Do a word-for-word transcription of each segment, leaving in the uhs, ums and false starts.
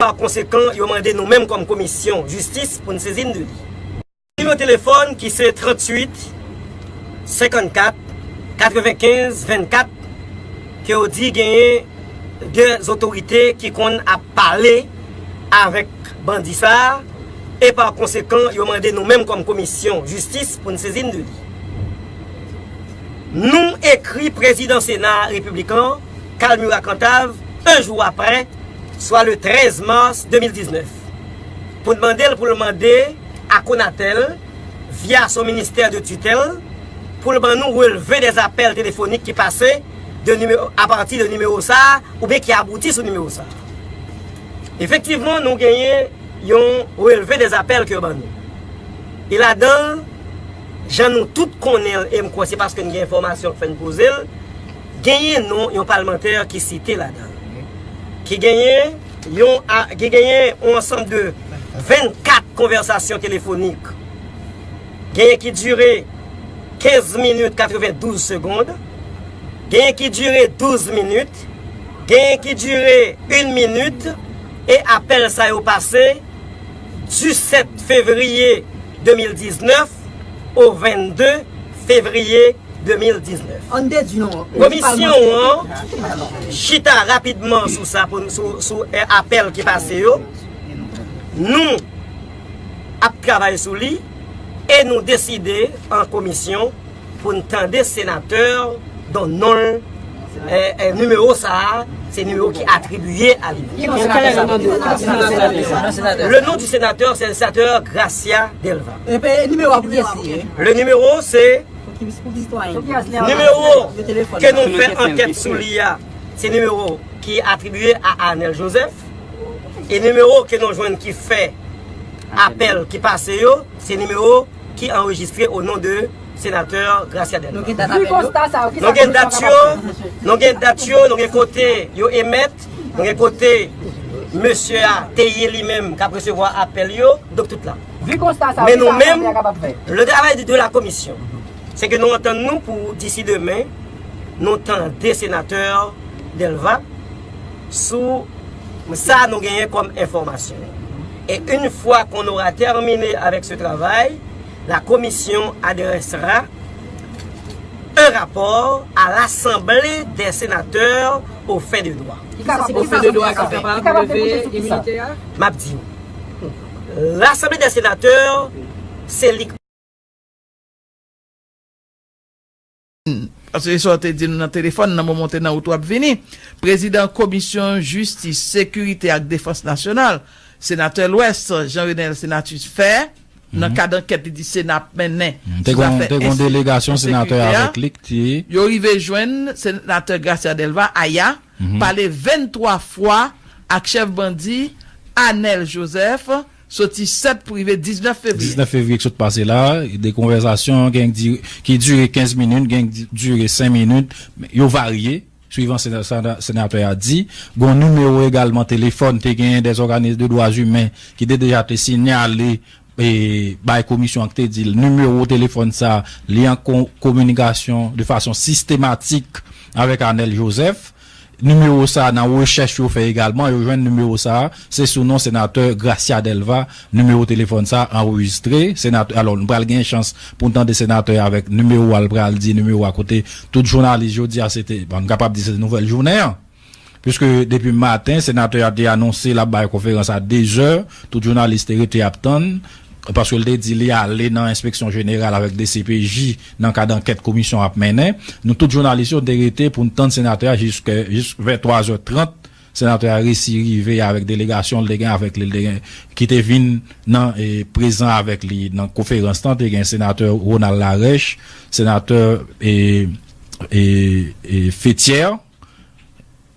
Pa konsekan, yo mande nou menm kòm komisyon jistis pou n sezi n de li. Nimewo telefòn ki se tranntuit senkannkat katrevenkenz vennkat, ke yo di genyen de otorite ki konn ap pale avèk bandi sa a, e pa konsekan, yo mande nou menm kòm komisyon jistis pou n sezi n de li. Nou ekri prezidan Sena Repiblik lan, Carl Murat Cantave, un jour après, swa le trèz mas de mil diznèf, pou n mande l pou l mande a Conatel, via son ministè de titèl, pou l ban nou relve dè apèl telefonik ki pase de nimewo, apati de nimewo sa a, oubyen ki abouti sou nimewo sa a. Efektivman, nou genyen yon relve dè apèl ke yo ban nou. E ladan l, jan nou tout konnen l, e m kwè se paske n gen enfòmasyon k fè n poze l, genyen non yon palmantè ki site ladan l, ki genyen yon, a, ki genyen yon ansanm de vennkat konvèsasyon telefonik. Genyen ki dire kenz minit katrevendouz segonn, genyen ki dire douz minit, genyen ki dire yon minit, e apèl sa yo pase disèt fevriye de mil diznèf o vennde fevriye de mil diznèf. Ann dedui non. Komisyon an chita rapidman sou sa, pou, sou, sou, eh, apèl ki pase yo. Nou ap travay sou li e nou deside an komisyon pou n tande senatè dont non l, eh, eh, nimewo sa a, se nimewo ki atribiye a li. Le nom du sénateur, c'est le sénateur Gracia Delva. Epi nimewo a pou kiyès li ye? Le numéro, c'est Pou ki, pou ki sitwayen? Nimewo ke nou fè ankèt sou li a, se nimewo ki atribiye a Arnel Joseph. E nimewo ke nou jwenn ki fè apèl ki pase yo, se nimewo ki anrejistre o non de senatè Gracia Delva. Nou gen dat apèl yo? Nou gen dat yo, nou gen dat yo, nou gen kote yo emèt, nou gen kote mesye a te ye li menm k ap resevwa apèl yo, donk tout la. Men nou menm, le travail de, de la commission, se ke nou antann nou pou disi demen, nou tande senatè Delva sou sa nou genyen kòm enfòmasyon. Et une fois qu'on aura terminé avec ce travail, la commission adressera un rapport à l'Assemblée des sénateurs aux fins de droit. Au fait de droit ki kapab leve iminite a? M ap di w. L'Assemblée des sénateurs, se li k Paske sa w te di nou nan telefòn, nan moman w te nan wout w ap vini, prezidan Komisyon Jistis, Sekirite ak Defans Nasyonal, senatè Lwès, Jean Renel Senatus fè, nan kad ankèt li di Sena ap mennen sou zafè ensekirite a. Te gon delegasyon senatè avèk li ki te. Yo rive jwenn senatè Gracia Delva, Aya, pale venntwa fwa ak chèf bandi Anèl Jozèf, soti sèt pou rive diznèf fevriye. Diznèf fevriye ki sot pase la, de konvèsasyon, gen ki di-, ki dire kenz minit, gen ki di-, dire senk minit, men yo varye, swivan sena-, sena-, senatè a di. Gon nimewo egalman telefòn, te genyen dè òganis de dwa imen ki te deja te siyale, e, bay komisyon an ki te di l, nimewo telefòn sa, li an ko-, kominikasyon de fason sistematik avèk Anèl Jozèf. Nimewo sa a, nan rechèch yo fè egalman, yo jwenn nimewo sa a, se sou non senatè Gracia Delva, nimewo telefòn sa a anrejistre. Senatè, alò, nou pral gen chans pou n tande senatè a avèk nimewo a, l pral di nimewo a kote tout jounalis jodi a, se te, bon, n kapab di se te nouvèl jounen an. Piske depi maten, senatè a te anonse l ap bay konferans a de zè, tout jounalis te rete ap tann. Paske l te di li ale nan enspeksyon jeneral avèk D C P J nan kad ankèt komisyon ap mennen. Nou tout jounalis yo te rete pou n tann senatè a jiske, jis vè twa zè trant. Senatè a resi rive avèk delegasyon l te gen avèk li, l te gen, ki te vin nan, e, prezan avèk li nan konferans lan. Te gen senatè Ronald Larèche, senatè, e, e, e, Fétière,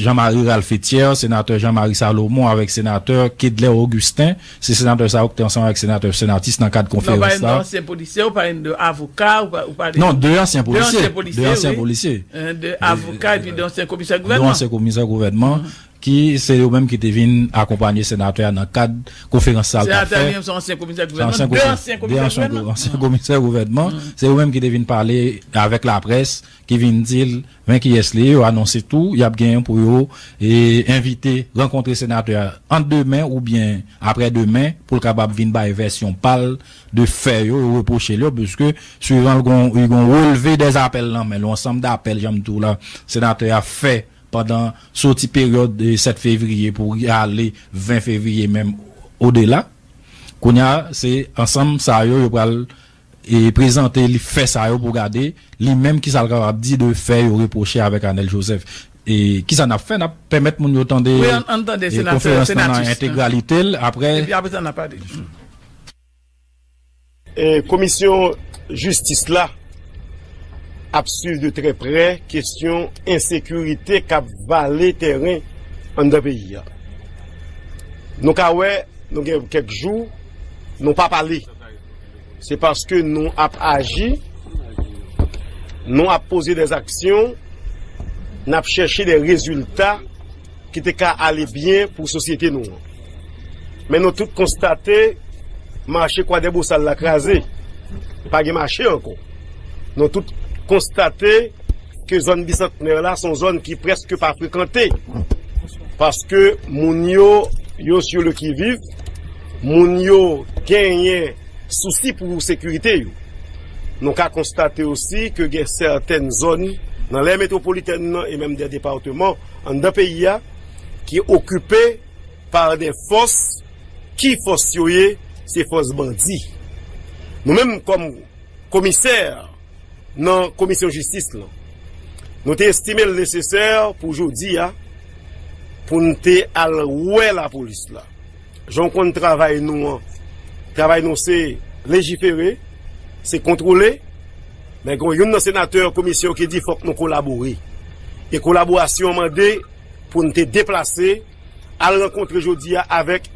Jean Marie Ralph Fétière, senatè Jean Marie Salomon avèk senatè Kedler Augustin. Se senatè sa yo ki te ansanm avèk senatè Senatus nan kad konferans la. Non, w pale de ansyen polisye, w pale de avoka, w pa-, w pale de... Non, de ansyen polisye. De ansyen polisye, de ansyen polisye. De avoka epi de ansyen komisè gouvènman. De ansyen komisè gouvènman. ki se yo menm ki te vin akonpanye senatè a nan kad konferans sa l t ap fè. Senatè li menm se ansyen komisè gouvènman, de ansyen komisè gouvènman. Ansyen komisè gouvènman, se yo menm ki te vin pale avèk laprès, ki vin di l men kiyès li ye, yo anonse tou, y ap genyen pou yo e, envite, rankontre senatè a ant demen oubyen aprè demen pou l kapab vin bay vèsyon pa l de fè yo, yo repwoche l yo, piske swivan l gon, li gon relve dè apèl nan men l, yon ansanm dapèl, jan m di w la, senatè a fè pandan soti peryòd e, sèt fevriye pou ale ven fevriye menm odela. Kounye a, se ansanm sa yo, yo pral e, prezante li fè sa yo pou gade, li menm kisa l kapab di de fè yo repwoche avèk Anèl Joseph. E kisa n ap fè? N ap pèmèt moun yo tande e, konferans lan nan entegralite l. Apre, e, komisyon jistis la ap swiv de trè prè kesyon ensekirite k ap vale tèren anndan peyi a. Nou ka wè, nou gen kèk jou, nou pa pale. Se paske nou ap aji, nou ap poze dè aksyon, n ap chèche dè rezilta ki te ka ale byen pou sosyete nou an. Men nou tout konstate mache Kwadèbosal la kraze. Pa gen mache ankò. Nou tout konstate ke zòn Bisantnè la se yon zòn ki prèske pa frekante. Paske moun yo, yo sur le qui-vive, moun yo genyen sousi pou sekirite yo. Nou ka konstate osi ke gen sètèn zòn nan lè metwopolitèn nan e menm dè depatman anndan peyi a ki okipe pa dè fòs, ki fòs yo ye, se fòs bandi. Nou menm kòm komisè nan komisyon jistis lan, nou te estime l nesesè pou jodi a, pou n te al wè lapolis la. Jan w konn travay nou an, travay nou se lejifere, se kontwole, men gen youn nan senatè komisyon ki di fòk nou kolabore. E kolaborasyon an mande pou n te deplase, al rankontre jodi a avèk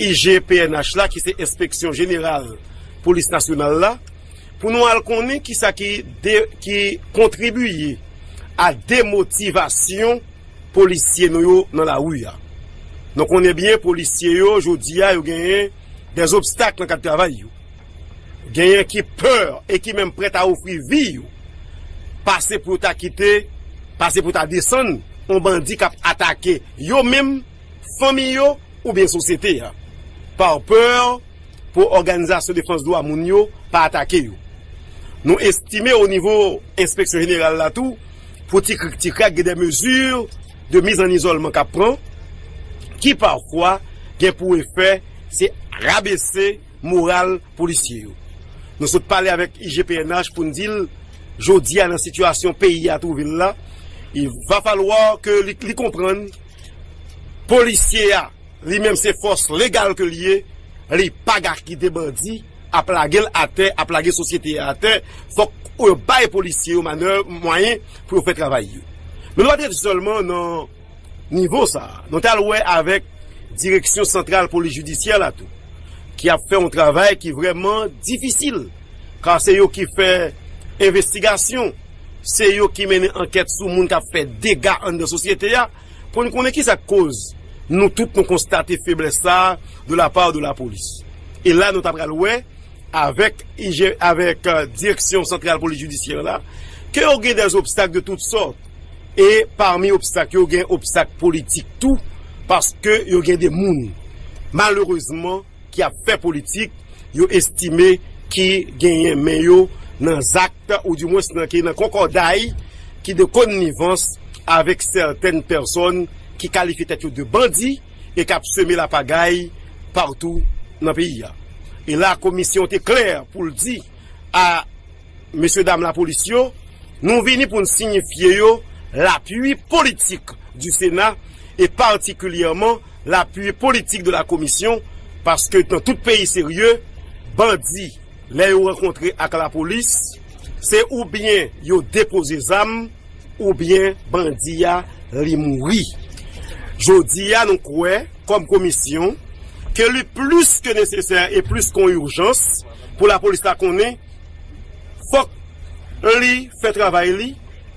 I G P N H la, ki se Enspeksyon Jeneral Polis Nasyonal la, pou nou al konnen kisa ki de, ki kontribiye a demotivasyon polisye nou yo nan lari a. Nou konnen byen polisye yo, jodi a, yo genyen dè obstak nan kad travay yo. Genyen ki pè e ki menm prèt a ofri vi yo, pase pou yo ta kite, pase pou ta desann yon bandi k ap atake yo menm, fanmi yo, oubyen sosyete a, pa pè pou òganizasyon defans dwa moun yo pa atake yo. Nou estime o nivo Enspeksyon Jeneral la tou, pou ti krik ti krak, gen dè mezi de miz an izòlman k ap pran, ki pafwa gen pou efè se rabese moral polisye yo. Nou sot pale avèk I G P N H pou n di l, jodi a nan sitiyasyon peyi a twouve l la, il va falloir ke li, li konprann polisye a, li menm se fòs legal ke li ye, li pa ka kite bandi ap lage l atè, ap lage sosyete a atè, fòk yo bay polisye yo manèv, mwayen pou yo fè travay yo. Men nou pa t rete sèlman nan nivo sa a. Nou t al wè avèk Direksyon Santral Polis Jidisyè la tou, ki ap fè yon travay ki vrèman difisil, ka se yo ki fè envestigasyon, se yo ki mennen ankèt sou moun k ap fè dega anndan sosyete a, pou n konnen kisa k koz nou tout nou konstate feblès sa a de la part de la police. E la nou ta pral wè avèk I G, avèk, euh, Direksyon Santral Polis Jidisyè la, ke yo gen dè obstak de tout sòt. E pami obstak yo, gen obstak politik tou, paske yo gen de moun, malerezman, ki ap fè politik, yo estime ki genyen men yo nan zak, oudimwens nan, ki nan konkòday, ki de konnivans avèk sètèn pèsòn ki kalifye tèt yo de bandi e k ap seme lapagay patou nan peyi a. E la, komisyon te klè pou l di a mesye dam lapolis yo, nou vini pou n siyifye yo lapui politik du Sénat e patikilyèman lapui politik de la komisyon, paske nan tout peyi serye, bandi, lè yo rankontre ak lapolis, se oubyen yo depoze zam, oubyen bandi a, li mouri. Jodi a, nou kwè, kòm komisyon, ke li plis ke nesesè e plis ke yon ijans pou lapolis la konnen, fòk li fè travay li,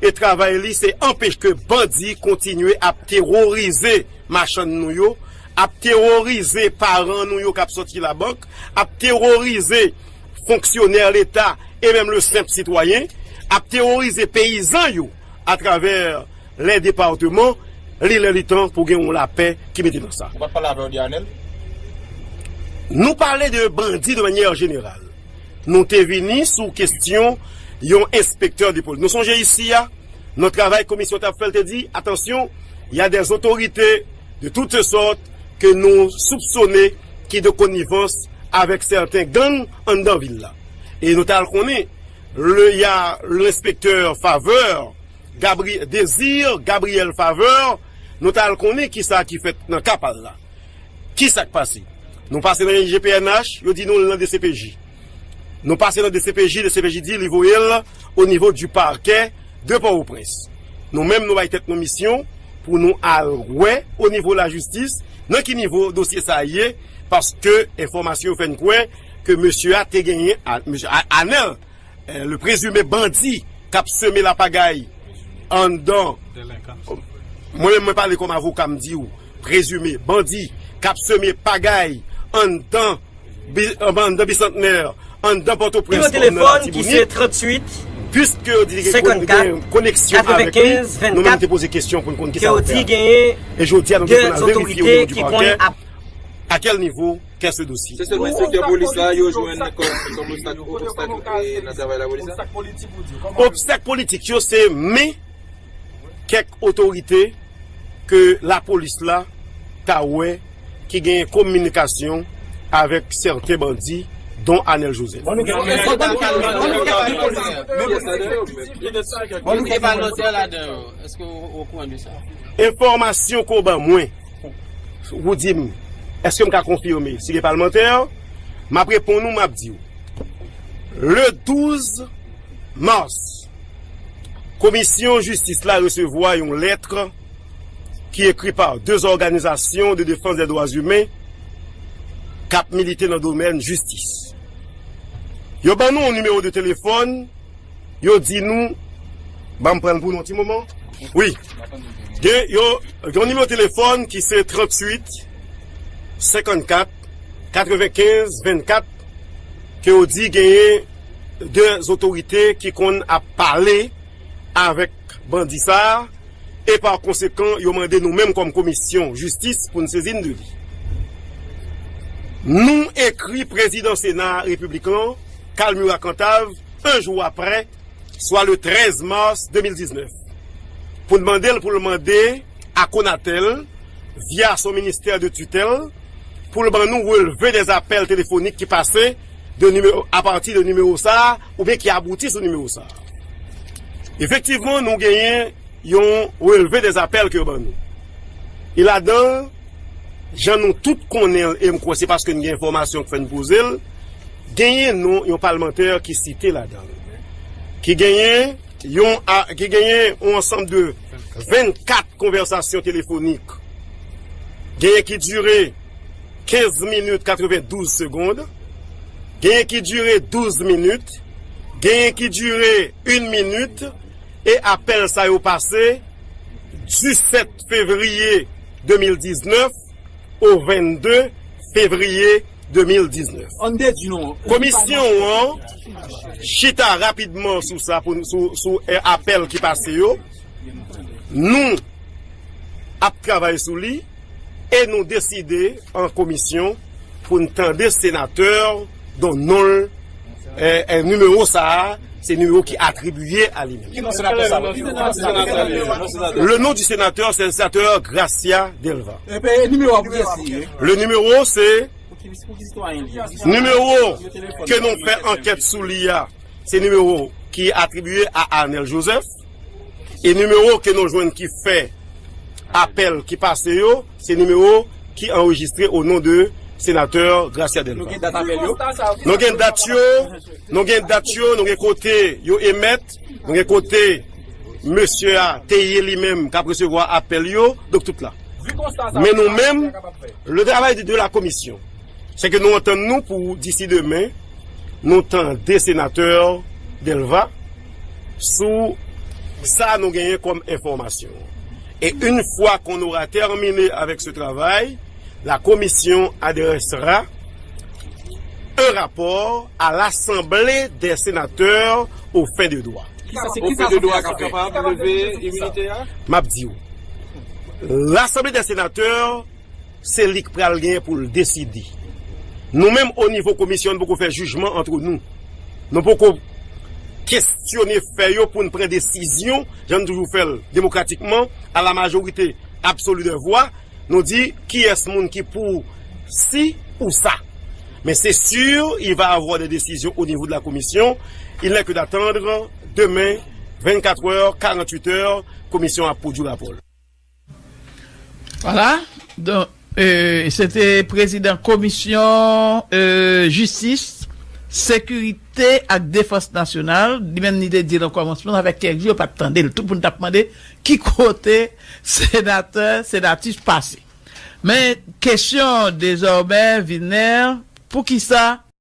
e travay li se anpeche ke bandi kontinye ap teworize machann nou yo, ap teworize paran nou yo k ap sòti labank, ap teworize fonksyonè Leta e menm le senp sitwayen, ap teworize peyizan yo atravè lè depatman, li lè li tan pou gen yon lapè ki mete nan sa. Ou pa t pale avè Odi Anèl? Nou pale de bandi de manyè jeneral. Nou te vini sou kesyon yon enspektè de polis. Nou sonje isi a, nan travay komisyon t ap fè, l te di, atansyon, y a des autorités de toutes sortes ke nou soupsone ki de konivans avèk sèten gang anndan vil la. E nou t al konnen, le, y a l'inspecteur Faveur, Gabri-, Désir Gabriel Faveur, nou t al konnen kisa ki fèt nan ka pa l la. Kisa k pase? Nou pase nan I G P N H, yo di nou l nan D C P J. Nou pase nan D C P J, D C P J di li voye l o nivo du parquet de Pòtoprens. Nou menm, nou bay tèt nou misyon pou nou al wè o nivo lajistis nan ki nivo dosye sa a ye, paske enfòmasyon yo fè n kwè ke mesye a te genyen, a, mesye A-, Anèl, eh, le présumé bandit k ap seme lapagay anndan. Mwen menm, mwen pale kòm avoka, m di w, prezime bandi k ap seme pagay anndan bi-, anndan Bisantnè, anndan Pòtoprens, kòm nan Latibonit, piske yo di gen kon-, gen koneksyon avèk li, nou menm nou te poze kesyon pou n konn kisa l ap fè. E jodi a, nou te konn al verifye o nivo du parquet, à quel niveau qu'est ce dossier. Se sèlman enspektè polis la yo jwenn kòm, kòm obstak, obstak, eh, nan travay lapolis la? Obstak politik yo, se men kèk otorite ke lapolis la ta wè ki genyen kominikasyon avèk sèten bandi, dont Anèl Joseph. Bon, nou gen, bon, nou gen, bon, nou gen palmantè ladan yo. Èske w okouran de sa? Enfòmasyon ke w ban mwen, ou di m, èske m ka konfime? Si gen palmantè, m ap reponn ou, m ap di w. Le douz mas, Komisyon Jistis la resevwa yon lèt ki ekri pa de òganizasyon de defans dè dwa imen k ap milite nan domèn jistis. Yo ban nou yon nimewo de telefòn, yo di nou, ban m pran l pou nou yon ti moman. Wi. Gen, yo, gen yon nimewo telefòn ki se tranntuit, senkannkat, katrevenkenz, vennkat, ke yo di genyen de otorite ki konn ap pale avèk bandi sa a, e pa konsekan, yo mande nou menm kòm komisyon jistis pou n sezi n de li. Nou ekri prezidan Sena Repiblik lan, Carl Murat Cantave, un jour après, swa le trèz mas de mil diznèf, pou n mande l, pou l mande a Conatel, via son ministè de tutèl, pou l ban nou relve dè apèl telefonik ki pase de nimewo, apati de nimewo sa a, oubyen ki abouti sou nimewo sa a. Efektivman, nou genyen yon relve dè apèl ke yo ban nou. E ladan, jan nou tout konnen l, e m kwè se paske n gen enfòmasyon k fè n poze l, genyen non yon palmantè ki site ladan l, ki genyen yon a-, ki genyen yon ansanm de vennkat konvèsasyon telefonik. Genyen ki dire kenz minit katrevendouz segonn, genyen ki dire douz minit, genyen ki dire yon minit, e apèl sa yo pase disèt fevriye de mil diznèf o vennde fevriye de mil diznèf. Ann dedui non. Komisyon an chita rapidman sou sa, pou, sou, sou, eh, apèl ki pase yo. Nou ap travay sou li e nou deside an komisyon pou n tande senatè dont non l, eh, eh, nimewo sa a, se nimewo ki atribiye a li menm. Ki non senatè sa a? Le nom du sénateur, c'est le sénateur Gracia Delva. Epi nimewo a pou kiyès li ye? Le numéro, c'est Pou ki, pou ki sitwayen li ye? Nimewo ke nou fè ankèt sou li a, se nimewo ki atribiye a Arnel Joseph. E nimewo ke nou jwenn ki fè apèl ki pase yo, se nimewo ki anrejistre o non de senatè Gracia Delva. Nou gen dat apèl yo? Nou gen dat yo, nou gen dat yo, nou gen kote yo emèt, nou gen kote mesye a te ye li menm k ap resevwa apèl yo, donk tout la. Men nou menm, le travay de, de la komisyon, se ke nou antann nou pou, disi demen, nou tande senatè Delva sou Ça nous gagne comme information. Et une fois qu'on aura terminé avec ce travail, la commission adressera un rapport à l'Assemblée des sénateurs aux fins de droit. Kisa se kisa sa kapab leve iminite a? M ap di w, l'Assemblée des sénateurs, se li k pral gen pou l deside. Nou menm, o nivo komisyon, nou poko fè jijman antre nou. Nou poko kestyone fè yo pou n pran desizyon, jan n toujou fè l, demokratikman, à la majorité absolue des voix. Nou di kiyès moun ki pou si ou sa. Mais c'est sûr, il va avoir des décisions au niveau de la commission. Il n'est que d'attendre demain, vingt-quatre heures, quarante-huit heures, commission a produit rapport. Voilà. Donk, euh, se te prezidan komisyon euh, jistis, sekirite ak defans nasyonal. Li menm li te di nan kòmansman, sa fè kèk jou yo pa t tande l. Tout moun t ap mande ki kote senatè, senatris pase. Men kesyon dezòmè vin, poukisa